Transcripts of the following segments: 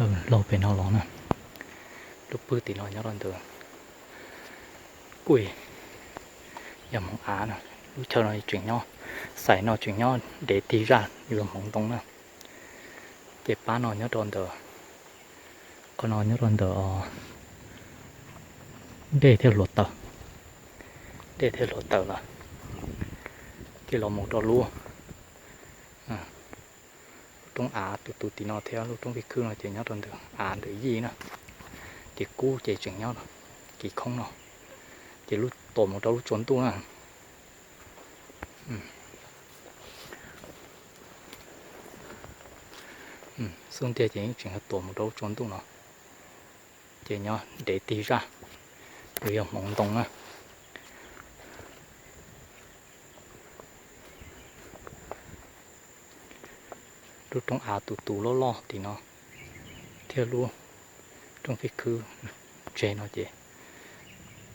Laug pem no los na, lub pwg tim no nyob rau ntawd kuj yog hmoov av na. Lub chaw no tseem nyob, xais no tseem nyob dev tig zaj yuav hmoov ntoo na. Ces pab no nyob rau ntawm, qhov no nyob rau ntawm dej thiab hluav taws, dej thiab hluav taws lawm. Ces los mus rau lub, lub roob av tus tus tim no thiab lub roob fij khwb no ces nyob rau ntawm av ntawm yij na. Ces kub ces tseem nyob kis khoob no, ces lub tuam mus rau lub tsua ntuj na. Xub ntiag ces yeej tseem tuam mus rau lub tsua ntuj no, ces nyob dev tig zaj, yuav yog hmoov ntoo na. Lub roob av tus tus loj loj tim no thiab lub roob fij khwb tseg no ces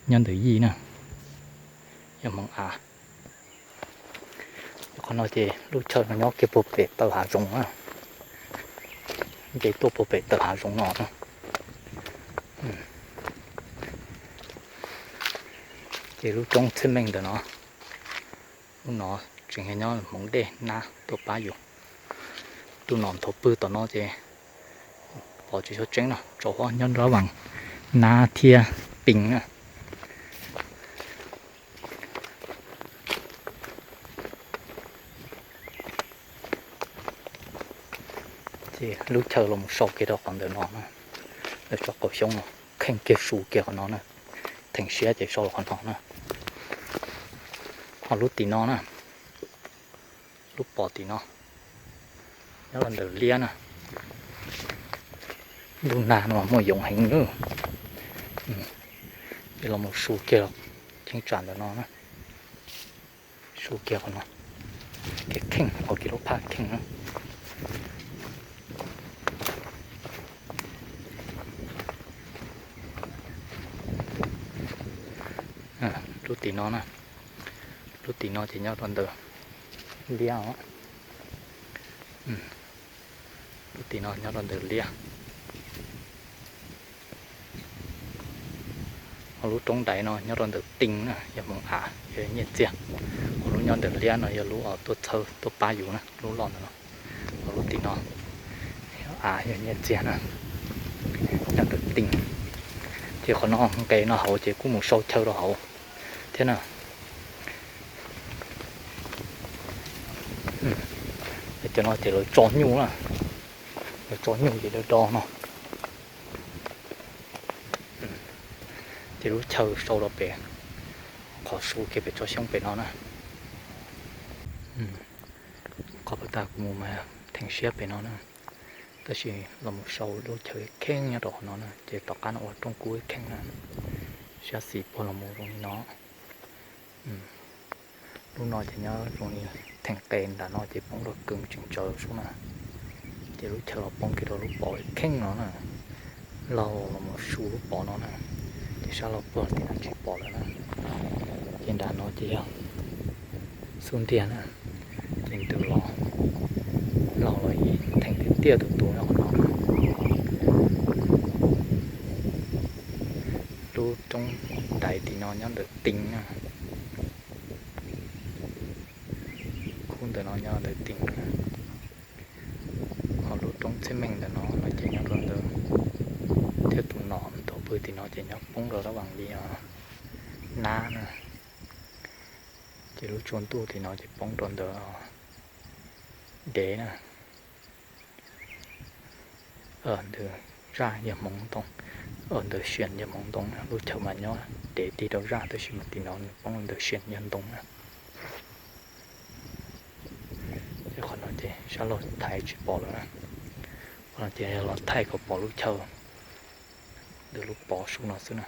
nyob ntawm yij na, yog hmoov av. Qhov no ces lub chaw no nyob kiag puag pem taw hav zoov na, nce tuaj puag pem taw hav zoov no na. Ces lub roob txhiaj meej ntawm no, lub no tseem nyob hmoov dej nab tuaj pab yus. Tus nom thaum pw tom no ces pom tsis tshua tseeb no, tsaus huab nyob nrab vas nab thiab pee na. Ces lub chaw los mus sau kiag rau qhov ntawm no na, lawv tso qaum xyoob no, kheej kiag su kiag qhov no na, theem siab ces sau los qhov no na. Ho lub tim no na, lub pos tim no nyob rau ntawm liab na. Lub nag no muaj yoov heev na. Ces los mus su kiag los cheeb tsam ntawm no na, su kiag qhov no, kiag kheej qhov kiag lub phaj kheej na. Lub tim no na, lub tim no ces nyob rau ntawm liab os. Lub tim no nyob rau ntawm liab. Ho lub roob daiv no nyob rau ntawm tee na, yog hmoov av yog nyiaj txiag. Ho lub nyob ntawm liab no yog lub uas tuaj txhawb tuaj pab yus na, lub loj ntawm no. Ho lub tim no av yog nyiaj txiag na, nyob ntawm tee. Ces qhov no nqes no hauv ces kuj mus sau chaw rau hauv thiab na. Cov no ces lawv tso nyuj na, lawv tso nyuj ces do do no. Ces lub chaw sau rau pem qhov su kiag pem tsob xyoob pem no na. Qhov puag ta kuv mus mas theem siab pem no na, tab sis los mus sau lub chaw kheej nyob rau qhov no na, ces tom qab no ua rooj kub kheej na, sab xis puag los mus zoo li no. Lub no ces nyob zoo li theem qes nram no ces poob rau kws tseem tsawv sub na, ces lub chaw los poob kiag rau lub pov kheej no na. Laug los mus su lub pov no na, ces sab laug puag tim no tsis pom lawm na. Ces nram no ces yog xub ntiag na, ces ntws los laug los ib theem tiag tiag tus tus nyob qhov no. Lub roob daiv tim no nyob ntawm tee na, khub ntawm no nyob ntawm tee na. Ho lub roob txhiaj meej ntawm no no ces nyob rau ntawm, thiab tus nom thaum pw tim no ces nyob poob rau lab vas li nab na. Ces lub tsua ntuj tim no ces poob rau ntawm dev na. Ntawm zaj yog hmoov ntoo, ntawm siam yog hmoov ntoo na, lub chaw mas nyob dev tig rau zaj tab sis mas tim no nws poob ntawm siam yog ntoo na. Ces qhov no ces sab laug thaij tsis pom lawm na, qhov no ces yog los thaij kom pom lub chaw ntawm lub pov su no xwb na.